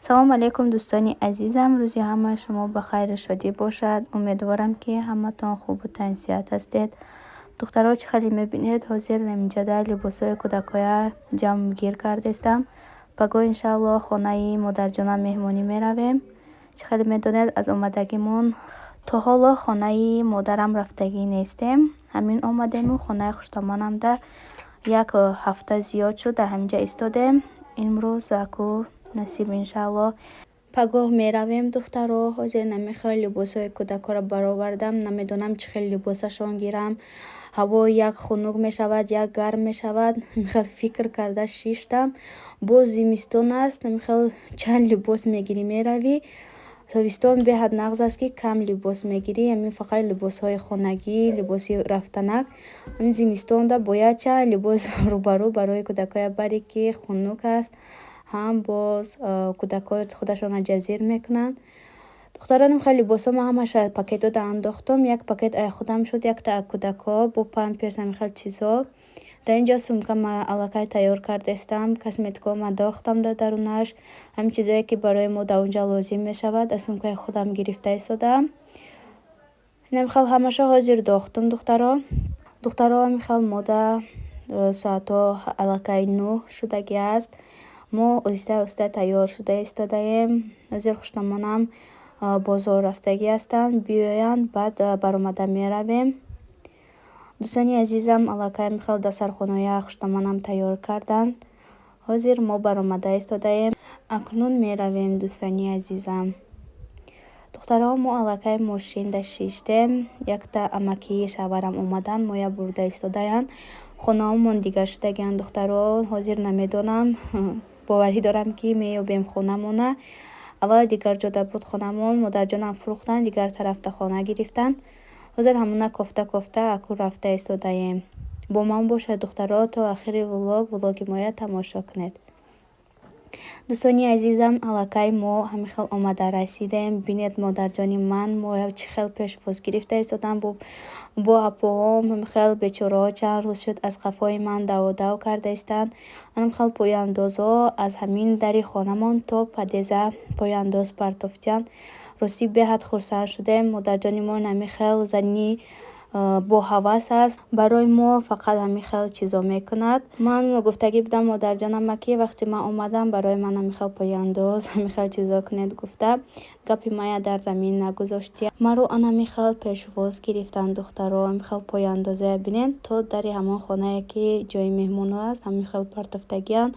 Салом алейкум, дӯстони азизам. Рӯзи ҳамаи шумо ба хайру шодӣ бошад. Умедворам, ки ҳаматон хубу тансиҳат ҳастед. Духтаро, чӣ хеле мебинед, ҳозир инҷада либосҳои кӯдакоя ҷамъгир кардестам. Пагоҳ, иншааллоҳ, хонаи модарҷонам меҳмонӣ меравем. Чӣ хеле медонед, аз омадагимон то ҳоло хонаи модарам рафтагӣ нестем. Ҳамин омадему хонаи хуштоманамда як ҳафта зиёд шуд, дар ҳаминҷа истодем. Имрӯз аку насиб, иншааллоҳ, пагоҳ меравем. Духтаро, ҳозир намехел либосҳои кӯдакҳоро баровардам. Намедонам, чӣ хел либосашон гирам. Ҳаво як хунук мешавад, як гарм мешавад. Михел фикр карда шиштам. Боз зимистон аст, михел чанд либос мегирӣ, меравӣ. Тобистон беҳад нағз аст, ки кам либос мегирӣ, ҳамин фақат либосҳои хонагӣ, либоси рафтанак. Ҳамин зимистонда бояд чанд либос рӯбарӯ барои кӯдакҳоя барӣ, ки хунук аст, ҳам боз кӯдакҳо худашонро ҷазир мекунанд. Духтарон, хеле либосҳо ма ҳамаша пакетода андохтум. Як пакет ай худам шуд, якта кӯдакҳо бо памперс, ҳамин хел чизҳо. Дар инҷо сумка ма аллакай тайёр кардастам, косметикаҳо ма дохтам дар дарунаш, ҳамин чизое, ки барои мо дар онҷа лозим мешавад, аз сумкаи худам гирифта истодаам. Инам хел ҳамаша ҳозир дохтум, духтаро. Духтаро, ҳамин хел мода соатҳо аллакай 9 шудагӣ аст. Мо оҳиста оҳиста тайёр шуда истодаем. Ҳозир хуштомонам бозор рафтагӣ ҳастанд, биёянд, баъд баромада меравем. Дӯстони азизам, аллакай михел дастархонаҳоя хуштомонам тайёр карданд. Ҳозир мо баромада истодаем. Акнун меравем, дӯстони азизам. Духтаро, мо аллакай мошинда шиштем. Якта амакии шавҳарам омаданд, моя бурда истодаянд. Хонаҳомон дигар шудагианд, духтаро, ҳозир намедонам. Боварӣ дорам, ки меёбем хонамона. Аввал дигар ҷода буд хонамон, модарҷонам фурӯхтанд, дигар тарафта хона гирифтанд. Ҳозир ҳамона кофта кофта аку рафта истодаем. Бо ман бошед, духтаро, то охири влоги моя тамошо кунед. Дӯстони азизам, аллакай мо ҳамин хел омада расидем. Бинед, модарҷони ман моя чӣ хел пешвоз гирифта истоданд бо апоҳом. Ҳамин хел бечораҳо чанд рӯз шуд, аз қафои ман даводав карда истанд. Ҳамин хел пояндозҳо аз ҳамин дари хонамон то подъезда пояндоз партофтиянд. Ростӣ, беҳад хурсанд шудем. Модарҷони мо ҳамин хел зани боҳавас аст, барои мо фақат ҳамин хел чизо мекунад. Ман гуфтагӣ будам модарҷонама, ки вақте ман омадам, барои ман ҳамин хел пояндоз, ҳамин хел чизо кунед гуфта. Гапи мая дар замин нагузоштия. Маро ҳамин хел пешвоз гирифтанд, духтаро. Ҳамин хел пояндозая бинед, то дари ҳамон хонае, ки ҷои меҳмонҳо аст, ҳамин хел партофтагианд.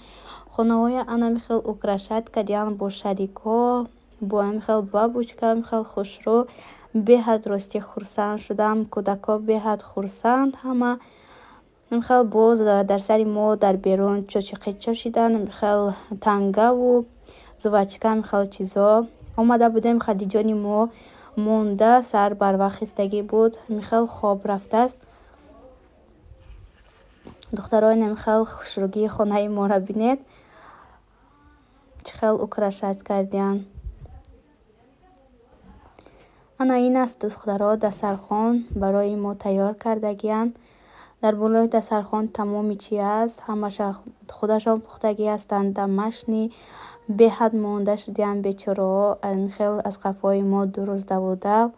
Хонаҳоя ҳамин хел украшать кардианд бо шарикҳо, бо ҳамин хел бабочка, ҳамин хел хушрӯ. Беҳад, ростӣ, хурсанд шудам. Кӯдакҳо беҳад хурсанд ҳама. Ҳамин хел боз дар сари мо дар берун чочиқичо шидан, ҳамин хел тангаву жвачка, ҳамин хел чизҳо. Омада будем, Хадиҷони мо монда, сар барвақт хистагӣ буд, ҳамин хел хоб рафтааст. Духтаро, ҳамин хел хушрӯгии хонаи моро бинед, чӣ хел украшать кардиянд. Ана ин аст, духтаро, дастархон барои мо тайёр кардагианд. Дар болои дастархон тамоми чи аст, ҳамаша худашон пухтагӣ ҳастанд, домашний. Беҳад монда шудианд бечораҳо, ҳамин хел аз қафои мо 2 рӯз даводав.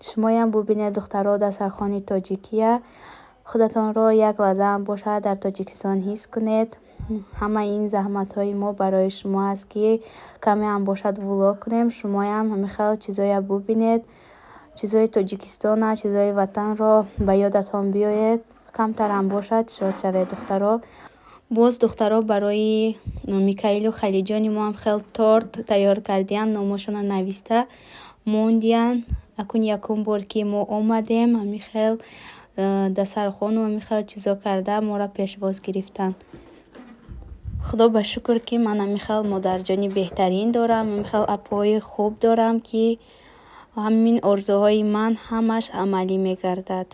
Шумоям бубинед, духтаро, дастархони тоҷикия. Худатонро як лаҳзаам бошад, дар Тоҷикистон ҳис кунед. Ҳамаи ин заҳматҳои мо барои шумо аст, ки камеам бошад, влог кунем, шумоям ҳамин хел чизоя бубинед, чизои Тоҷикистона, чизои ватанро ба ёдатон биёед, камтарам бошад, шод шавед, духтаро. Боз, духтаро, барои Микаилу Халиҷони моам хел торт тайёр кардиям, номошонро нависта мондиянд. Акун якум бор, ки мо омадем, ҳамин хел дастархону ҳамин хел чизо карда моро пешвоз гирифтанд. Худо ба шукр, ки ман ҳамин хел модарҷони беҳтарин дорам, ҳамин хел апоҳои хуб дорам, ки ҳамин орзуҳои ман ҳамаш амалӣ мегардад.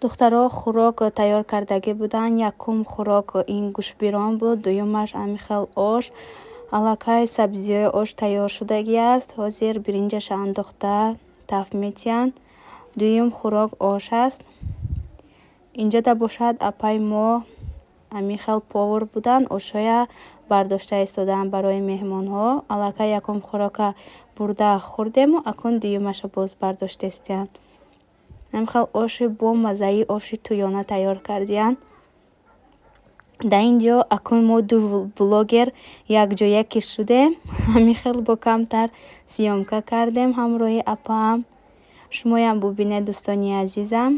Духтаро хӯрок тайёр кардагӣ буданд. Якум хӯрок ин гӯштбирон буд, дуюмаш ҳамин хел ош. Аллакай сабзиҳои ош тайёр шудагӣ аст. Ҳозир биринҷаша андохта таф метиҳанд. Дуюм хӯрок ош аст. Инҷода бошад, апаи мо ҳамин хел повар буданд, ошҳоя бардошта истодаанд барои меҳмонҳо. Аллакай якум хӯрока бурда хӯрдему акнун дуюмаша боз бардоштаистиянд. Ҳамин хел оши бомаззаи оши тӯёна тайёр кардиянд. Дар ин ҷо акнун мо ду блогер якҷоя ки шудем, ҳамин хел бо камтар съёмка кардем ҳамроҳи апаам. Шумоям бубинед, дӯстони азизам.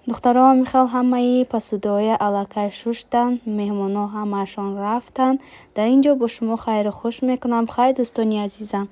Духтаро ҳамин хел ҳамаи посудаҳоя аллакай шуштанд, меҳмонҳо ҳамаашон рафтанд. Дар ин ҷо бо шумо хайру хуш мекунам. Хайр, дӯстони азизам.